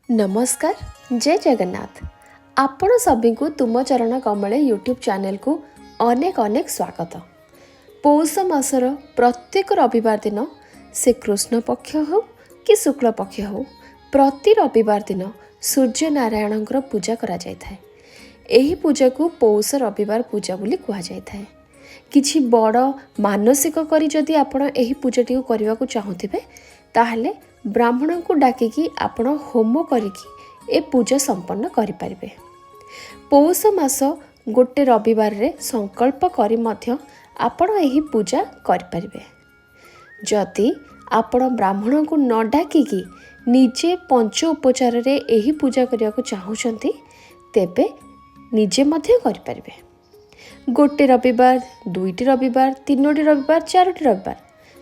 ନମସ୍କାର, ଜୟ ଜଗନ୍ନାଥ। ଆପଣ ସଭିଙ୍କୁ ତୁମ ଚରଣ କମଳେ ୟୁଟ୍ୟୁବ୍ ଚ୍ୟାନେଲକୁ ଅନେକ ଅନେକ ସ୍ୱାଗତ। ପୌଷ ମାସର ପ୍ରତ୍ୟେକ ରବିବାର ଦିନ, ସେ କୃଷ୍ଣ ପକ୍ଷ ହେଉ କି ଶୁକ୍ଳ ପକ୍ଷ ହେଉ, ପ୍ରତି ରବିବାର ଦିନ ସୂର୍ଯ୍ୟନାରାୟଣଙ୍କର ପୂଜା କରାଯାଇଥାଏ। ଏହି ପୂଜାକୁ ପୌଷ ରବିବାର ପୂଜା ବୋଲି କୁହାଯାଇଥାଏ। କିଛି ବଡ଼ ମାନସିକ କରି ଯଦି ଆପଣ ଏହି ପୂଜାଟିକୁ କରିବାକୁ ଚାହୁଁଥିବେ, ତାହେଲେ ବ୍ରାହ୍ମଣଙ୍କୁ ଡାକିକି ଆପଣ ହୋମ କରିକି ଏ ପୂଜା ସମ୍ପନ୍ନ କରିପାରିବେ। ପୌଷ ମାସ ଗୋଟେ ରବିବାରରେ ସଂକଳ୍ପ କରି ମଧ୍ୟ ଆପଣ ଏହି ପୂଜା କରିପାରିବେ। ଯଦି ଆପଣ ବ୍ରାହ୍ମଣଙ୍କୁ ନ ଡାକିକି ନିଜେ ପଞ୍ଚ ଉପଚାରରେ ଏହି ପୂଜା କରିବାକୁ ଚାହୁଁଛନ୍ତି, ତେବେ ନିଜେ ମଧ୍ୟ କରିପାରିବେ। ଗୋଟେ ରବିବାର, ଦୁଇଟି ରବିବାର, ତିନୋଟି ରବିବାର, ଚାରୋଟି ରବିବାର,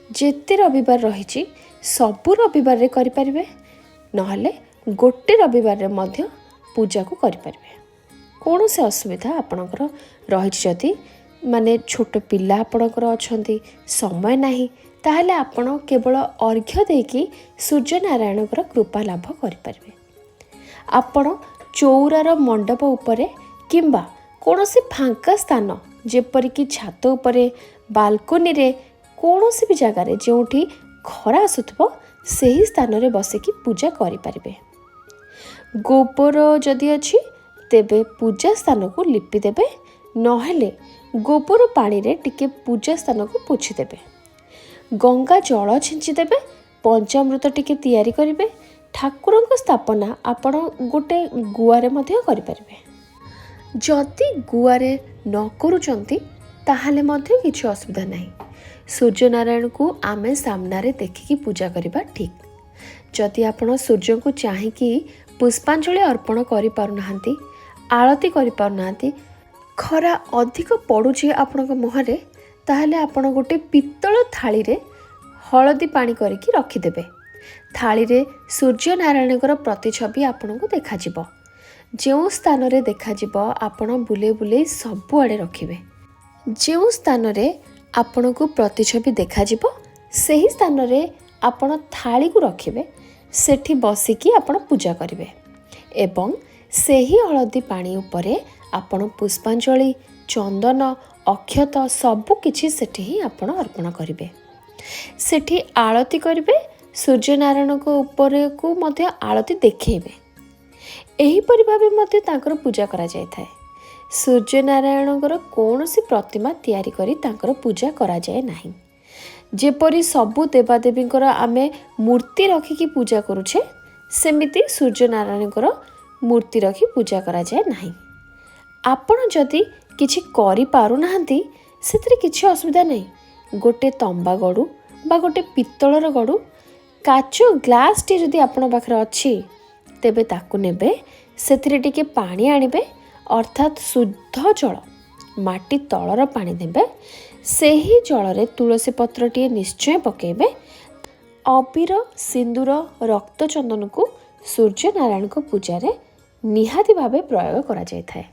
ଯେତେ ରବିବାର ରହିଛି ସବୁ ରବିବାରରେ କରିପାରିବେ। ନହେଲେ ଗୋଟେ ରବିବାରରେ ମଧ୍ୟ ପୂଜାକୁ କରିପାରିବେ। କୌଣସି ଅସୁବିଧା ଆପଣଙ୍କର ରହିଛି ଯଦି, ମାନେ ଛୋଟ ପିଲା ଆପଣଙ୍କର ଅଛନ୍ତି, ସମୟ ନାହିଁ, ତାହେଲେ ଆପଣ କେବଳ ଅର୍ଘ୍ୟ ଦେଇକି ସୂର୍ଯ୍ୟନାରାୟଣଙ୍କର କୃପା ଲାଭ କରିପାରିବେ। ଆପଣ ଚଉରାର ମଣ୍ଡପ ଉପରେ କିମ୍ବା କୌଣସି ଫାଙ୍କା ସ୍ଥାନ, ଯେପରିକି ଛାତ ଉପରେ, ବାଲକୋନିରେ, କୌଣସି ବି ଜାଗାରେ ଯେଉଁଠି ଖରା ଆସୁଥିବ, ସେହି ସ୍ଥାନରେ ବସିକି ପୂଜା କରିପାରିବେ। ଗୋବର ଯଦି ଅଛି, ତେବେ ପୂଜା ସ୍ଥାନକୁ ଲିପିଦେବେ, ନହେଲେ ଗୋବର ପାଣିରେ ଟିକେ ପୂଜା ସ୍ଥାନକୁ ପୋଛିଦେବେ। ଗଙ୍ଗା ଜଳ ଛିଞ୍ଚିଦେବେ। ପଞ୍ଚାମୃତ ଟିକେ ତିଆରି କରିବେ। ଠାକୁରଙ୍କ ସ୍ଥାପନା ଆପଣ ଗୋଟେ ଗୁଆରେ ମଧ୍ୟ କରିପାରିବେ। ଯଦି ଗୁଆରେ ନ କରୁଛନ୍ତି, ତାହେଲେ ମଧ୍ୟ କିଛି ଅସୁବିଧା ନାହିଁ। ସୂର୍ଯ୍ୟନାରାୟଣକୁ ଆମେ ସାମ୍ନାରେ ଦେଖିକି ପୂଜା କରିବା ଠିକ୍। ଯଦି ଆପଣ ସୂର୍ଯ୍ୟଙ୍କୁ ଚାହିଁକି ପୁଷ୍ପାଞ୍ଜଳି ଅର୍ପଣ କରିପାରୁନାହାନ୍ତି, ଆଳତି କରିପାରୁନାହାନ୍ତି, ଖରା ଅଧିକ ପଡ଼ୁଛି ଆପଣଙ୍କ ମୁହଁରେ, ତାହେଲେ ଆପଣ ଗୋଟେ ପିତ୍ତଳ ଥାଳିରେ ହଳଦୀ ପାଣି କରିକି ରଖିଦେବେ। ଥାଳିରେ ସୂର୍ଯ୍ୟନାରାୟଣଙ୍କର ପ୍ରତିଛବି ଆପଣଙ୍କୁ ଦେଖାଯିବ। ଯେଉଁ ସ୍ଥାନରେ ଦେଖାଯିବ, ଆପଣ ବୁଲେଇ ବୁଲେଇ ସବୁଆଡ଼େ ରଖିବେ। ଯେଉଁ ସ୍ଥାନରେ ଆପଣଙ୍କୁ ପ୍ରତିଛବି ଦେଖାଯିବ, ସେହି ସ୍ଥାନରେ ଆପଣ ଥାଳିକୁ ରଖିବେ। ସେଠି ବସିକି ଆପଣ ପୂଜା କରିବେ ଏବଂ ସେହି ହଳଦୀ ପାଣି ଉପରେ ଆପଣ ପୁଷ୍ପାଞ୍ଜଳି, ଚନ୍ଦନ, ଅକ୍ଷତ ସବୁ କିଛି ସେଠି ହିଁ ଆପଣ ଅର୍ପଣ କରିବେ। ସେଠି ଆଳତି କରିବେ। ସୂର୍ଯ୍ୟନାରାୟଣଙ୍କ ଉପରକୁ ମଧ୍ୟ ଆଳତି ଦେଖେଇବେ। ଏହିପରି ଭାବେ ମଧ୍ୟ ତାଙ୍କର ପୂଜା କରାଯାଇଥାଏ। ସୂର୍ଯ୍ୟନାରାୟଣଙ୍କର କୌଣସି ପ୍ରତିମା ତିଆରି କରି ତାଙ୍କର ପୂଜା କରାଯାଏ ନାହିଁ। ଯେପରି ସବୁ ଦେବାଦେବୀଙ୍କର ଆମେ ମୂର୍ତ୍ତି ରଖିକି ପୂଜା କରୁଛେ, ସେମିତି ସୂର୍ଯ୍ୟନାରାୟଣଙ୍କର ମୂର୍ତ୍ତି ରଖି ପୂଜା କରାଯାଏ ନାହିଁ। ଆପଣ ଯଦି କିଛି କରିପାରୁନାହାନ୍ତି, ସେଥିରେ କିଛି ଅସୁବିଧା ନାହିଁ। ଗୋଟେ ତମ୍ବା ଗଡ଼ୁ ବା ଗୋଟେ ପିତ୍ତଳର ଗଡ଼ୁ, କାଚ ଗ୍ଲାସ୍ଟି ଯଦି ଆପଣଙ୍କ ପାଖରେ ଅଛି, ତେବେ ତାକୁ ନେବେ। ସେଥିରେ ଟିକେ ପାଣି ଆଣିବେ, ଅର୍ଥାତ୍ ଶୁଦ୍ଧ ଜଳ, ମାଟି ତଳର ପାଣି ନେବେ। ସେହି ଜଳରେ ତୁଳସୀ ପତ୍ରଟିଏ ନିଶ୍ଚୟ ପକାଇବେ। ଅବିର, ସିନ୍ଦୁର, ରକ୍ତ ଚନ୍ଦନକୁ ସୂର୍ଯ୍ୟନାରାୟଣଙ୍କ ପୂଜାରେ ନିହାତି ଭାବେ ପ୍ରୟୋଗ କରାଯାଇଥାଏ।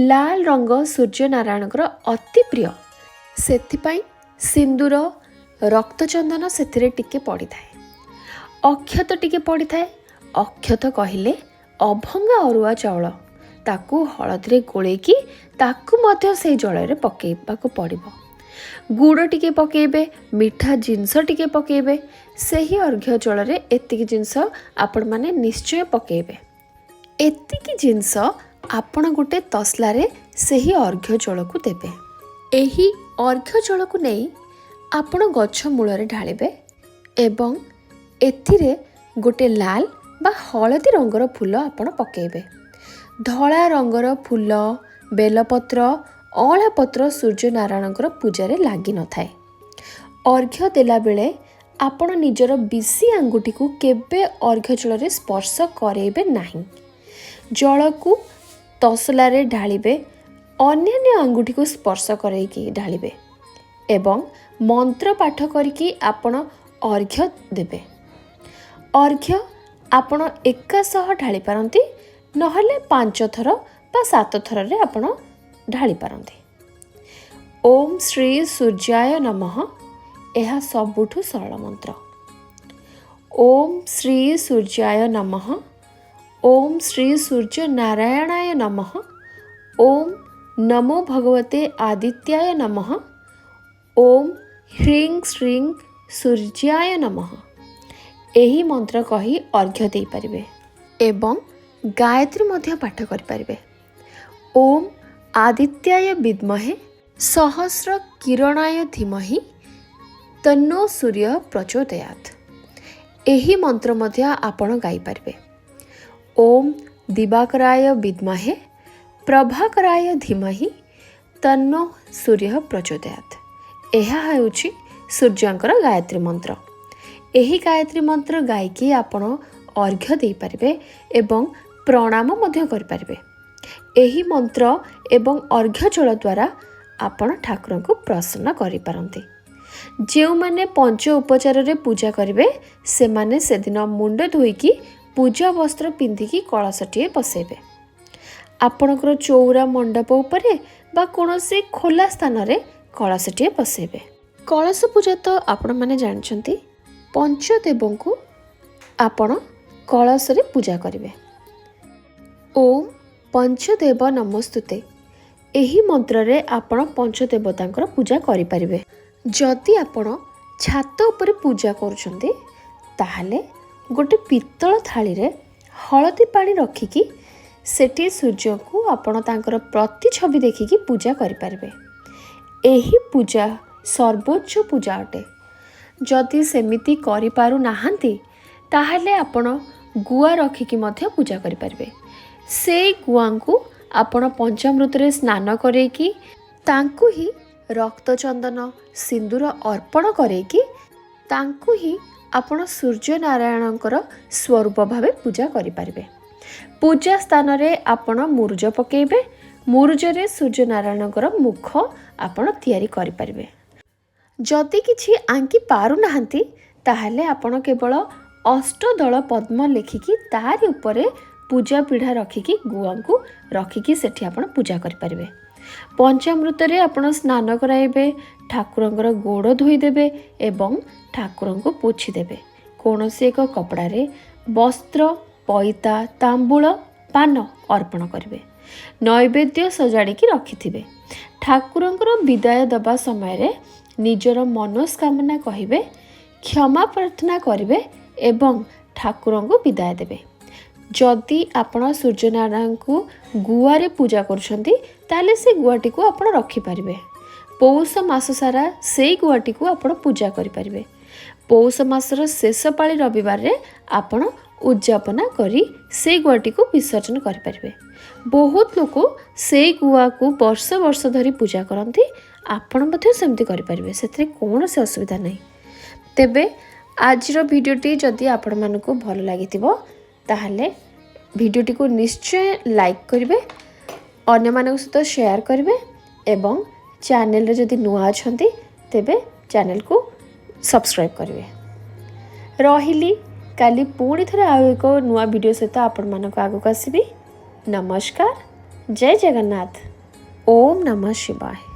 ଲାଲ ରଙ୍ଗ ସୂର୍ଯ୍ୟନାରାୟଣଙ୍କର ଅତି ପ୍ରିୟ। ସେଥିପାଇଁ ସିନ୍ଦୁର, ରକ୍ତଚନ୍ଦନ ସେଥିରେ ଟିକେ ପଡ଼ିଥାଏ। ଅକ୍ଷତ ଟିକେ ପଡ଼ିଥାଏ। ଅକ୍ଷତ କହିଲେ ଅଭଙ୍ଗା ଅରୁଆ ଚାଉଳ, ତାକୁ ହଳଦୀରେ ଗୋଳେଇକି ତାକୁ ମଧ୍ୟ ସେଇ ଜଳରେ ପକାଇବାକୁ ପଡ଼ିବ। ଗୁଡ଼ ଟିକେ ପକାଇବେ, ମିଠା ଜିନିଷ ଟିକେ ପକାଇବେ। ସେହି ଅର୍ଘ୍ୟ ଜଳରେ ଏତିକି ଜିନିଷ ଆପଣମାନେ ନିଶ୍ଚୟ ପକାଇବେ। ଏତିକି ଜିନିଷ ଆପଣ ଗୋଟେ ତସଲାରେ ସେହି ଅର୍ଘ୍ୟ ଜଳକୁ ଦେବେ। ଏହି ଅର୍ଘ୍ୟ ଜଳକୁ ନେଇ ଆପଣ ଗଛ ମୂଳରେ ଢାଳିବେ ଏବଂ ଏଥିରେ ଗୋଟେ ଲାଲ ବା ହଳଦୀ ରଙ୍ଗର ଫୁଲ ଆପଣ ପକାଇବେ। ଧଳା ରଙ୍ଗର ଫୁଲ, ବେଲପତ୍ର, ଅଁଳା ପତ୍ର ସୂର୍ଯ୍ୟନାରାୟଣଙ୍କର ପୂଜାରେ ଲାଗିନଥାଏ। ଅର୍ଘ୍ୟ ଦେଲାବେଳେ ଆପଣ ନିଜର ବିଶି ଆଙ୍ଗୁଠିକୁ କେବେ ଅର୍ଘ୍ୟ ଜଳରେ ସ୍ପର୍ଶ କରାଇବେ ନାହିଁ। ଜଳକୁ ତସଲାରେ ଢାଳିବେ, ଅନ୍ୟାନ୍ୟ ଆଙ୍ଗୁଠିକୁ ସ୍ପର୍ଶ କରାଇକି ଢାଳିବେ ଏବଂ ମନ୍ତ୍ର ପାଠ କରିକି ଆପଣ ଅର୍ଘ୍ୟ ଦେବେ। ଅର୍ଘ୍ୟ ଆପଣ ଏକା ସହ ଢାଳି ପାରନ୍ତି, ନହେଲେ ପାଞ୍ଚ ଥର ବା ସାତ ଥରରେ ଆପଣ ଢାଳି ପାରନ୍ତି। ଓମ୍ ଶ୍ରୀ ସୂର୍ଯ୍ୟାୟ ନମଃ, ଏହା ସବୁଠୁ ସରଳ ମନ୍ତ୍ର। ଓମ୍ ଶ୍ରୀ ସୂର୍ଯ୍ୟାୟ ନମଃ। ଓମ୍ ଶ୍ରୀ ସୂର୍ଯ୍ୟ ନାରାୟଣାୟ ନମଃ, ଓମ୍ ନମୋ ଭଗବତେ ଆଦିତ୍ୟାୟ ନମଃ, ଓମ୍ ହ୍ରୀଂ ଶ୍ରୀଂ ସୂର୍ଯ୍ୟାୟ ନମଃ, ଏହି ମନ୍ତ୍ର କହି ଅର୍ଘ୍ୟ ଦେଇପାରିବେ ଏବଂ ଗାୟତ୍ରୀ ମଧ୍ୟ ପାଠ କରିପାରିବେ। ଓମ୍ ଆଦିତ୍ୟାୟ ବିଦ୍ମହେ ସହସ୍ର କିରଣାୟ ଧୀମହି ତନ୍ନୋ ସୂର୍ଯ୍ୟ ପ୍ରଚୋଦୟାତ୍, ଏହି ମନ୍ତ୍ର ମଧ୍ୟ ଆପଣ ଗାଇପାରିବେ। ଓମ୍ ଦିବାକରାୟ ବିଦ୍ମହେ ପ୍ରଭାକରାୟ ଧୀମହି ତନ୍ନୋ ସୂର୍ଯ୍ୟ ପ୍ରଚୋଦୟାତ୍, ଏହା ହେଉଛି ସୂର୍ଯ୍ୟଙ୍କର ଗାୟତ୍ରୀ ମନ୍ତ୍ର। ଏହି ଗାୟତ୍ରୀ ମନ୍ତ୍ର ଗାଇକି ଆପଣ ଅର୍ଘ୍ୟ ଦେଇପାରିବେ ଏବଂ ପ୍ରଣାମ ମଧ୍ୟ କରିପାରିବେ। ଏହି ମନ୍ତ୍ର ଏବଂ ଅର୍ଘ୍ୟ ଜଳ ଦ୍ୱାରା ଆପଣ ଠାକୁରଙ୍କୁ ପ୍ରସନ୍ନ କରିପାରନ୍ତି। ଯେଉଁମାନେ ପଞ୍ଚ ଉପଚାରରେ ପୂଜା କରିବେ, ସେମାନେ ସେଦିନ ମୁଣ୍ଡ ଧୋଇକି ପୂଜା ବସ୍ତ୍ର ପିନ୍ଧିକି କଳସଟିଏ ବସେଇବେ। ଆପଣଙ୍କର ଚଉରା ମଣ୍ଡପ ଉପରେ ବା କୌଣସି ଖୋଲା ସ୍ଥାନରେ କଳସଟିଏ ବସେଇବେ। କଳସ ପୂଜା ତ ଆପଣମାନେ ଜାଣିଛନ୍ତି, ପଞ୍ଚଦେବଙ୍କୁ ଆପଣ କଳସରେ ପୂଜା କରିବେ। ଓମ୍ ପଞ୍ଚଦେବ ନମସ୍ତୁତେ, ଏହି ମନ୍ତ୍ରରେ ଆପଣ ପଞ୍ଚଦେବତାଙ୍କର ପୂଜା କରିପାରିବେ। ଯଦି ଆପଣ ଛାତ ଉପରେ ପୂଜା କରୁଛନ୍ତି, ତାହେଲେ ଗୋଟେ ପିତ୍ତଳ ଥାଳିରେ ହଳଦୀ ପାଣି ରଖିକି ସେଠି ସୂର୍ଯ୍ୟଙ୍କୁ ଆପଣ ତାଙ୍କର ପ୍ରତିଛବି ଦେଖିକି ପୂଜା କରିପାରିବେ। ଏହି ପୂଜା ସର୍ବୋଚ୍ଚ ପୂଜା ଅଟେ। ଯଦି ସେମିତି କରିପାରୁନାହାନ୍ତି, ତାହେଲେ ଆପଣ ଗୁଆ ରଖିକି ମଧ୍ୟ ପୂଜା କରିପାରିବେ। ସେଇ ଗୁଆଙ୍କୁ ଆପଣ ପଞ୍ଚାମୃତରେ ସ୍ନାନ କରେଇକି, ତାଙ୍କୁ ହିଁ ରକ୍ତଚନ୍ଦନ ସିନ୍ଦୁର ଅର୍ପଣ କରେଇକି, ତାଙ୍କୁ ହିଁ ଆପଣ ସୂର୍ଯ୍ୟନାରାୟଣଙ୍କର ସ୍ୱରୂପ ଭାବେ ପୂଜା କରିପାରିବେ। ପୂଜା ସ୍ଥାନରେ ଆପଣ ମୁରୁଜ ପକାଇବେ। ମୁରୁଜରେ ସୂର୍ଯ୍ୟନାରାୟଣଙ୍କର ମୁଖ ଆପଣ ତିଆରି କରିପାରିବେ। ଯଦି କିଛି ଆଙ୍କି ପାରୁନାହାନ୍ତି, ତାହେଲେ ଆପଣ କେବଳ ଅଷ୍ଟଦଳ ପଦ୍ମ ଲେଖିକି ତାରି ଉପରେ ପୂଜା ପିଢ଼ା ରଖିକି, ଗୁଆଙ୍କୁ ରଖିକି ସେଠି ଆପଣ ପୂଜା କରିପାରିବେ। ପଞ୍ଚାମୃତରେ ଆପଣ ସ୍ନାନ କରାଇବେ, ଠାକୁରଙ୍କର ଗୋଡ଼ ଧୋଇଦେବେ ଏବଂ ଠାକୁରଙ୍କୁ ପୋଛିଦେବେ। କୌଣସି ଏକ କପଡ଼ାରେ ବସ୍ତ୍ର, ପଇତା, ତାମ୍ବୁଳ, ପାନ ଅର୍ପଣ କରିବେ। ନୈବେଦ୍ୟ ସଜାଡ଼ିକି ରଖିଥିବେ। ଠାକୁରଙ୍କର ବିଦାୟ ଦେବା ସମୟରେ ନିଜର ମନସ୍କାମନା କହିବେ, କ୍ଷମା ପ୍ରାର୍ଥନା କରିବେ ଏବଂ ଠାକୁରଙ୍କୁ ବିଦାୟ ଦେବେ। ଯଦି ଆପଣ ସୂର୍ଯ୍ୟନାରାୟଣଙ୍କୁ ଗୁଆରେ ପୂଜା କରୁଛନ୍ତି, ତାହେଲେ ସେ ଗୁଆଟିକୁ ଆପଣ ରଖିପାରିବେ। ପୌଷ ମାସ ସାରା ସେଇ ଗୁଆଟିକୁ ଆପଣ ପୂଜା କରିପାରିବେ। ପୌଷ ମାସର ଶେଷ ପାଳି ରବିବାରରେ ଆପଣ ଉଦଯାପନା କରି ସେଇ ଗୁଆଟିକୁ ବିସର୍ଜନ କରିପାରିବେ। ବହୁତ ଲୋକ ସେଇ ଗୁଆକୁ ବର୍ଷ ବର୍ଷ ଧରି ପୂଜା କରନ୍ତି। ଆପଣ ମଧ୍ୟ ସେମିତି କରିପାରିବେ, ସେଥିରେ କୌଣସି ଅସୁବିଧା ନାହିଁ। ତେବେ ଆଜିର ଭିଡ଼ିଓଟି ଯଦି ଆପଣମାନଙ୍କୁ ଭଲ ଲାଗିଥିବ, ତାହେଲେ ଭିଡ଼ିଓଟିକୁ ନିଶ୍ଚୟ ଲାଇକ୍ କରିବେ, ଅନ୍ୟମାନଙ୍କ ସହିତ ସେୟାର କରିବେ ଏବଂ ଚ୍ୟାନେଲରେ ଯଦି ନୂଆ ଅଛନ୍ତି, ତେବେ ଚ୍ୟାନେଲକୁ ସବସ୍କ୍ରାଇବ୍ କରିବେ। ରହିଲି, କାଲି ପୁଣି ଥରେ ଆଉ ଏକ ନୂଆ ଭିଡ଼ିଓ ସହିତ ଆପଣମାନଙ୍କ ଆଗକୁ ଆସିବି। ନମସ୍କାର, ଜୟ ଜଗନ୍ନାଥ, ଓମ୍ ନମଃ ଶିବାୟ।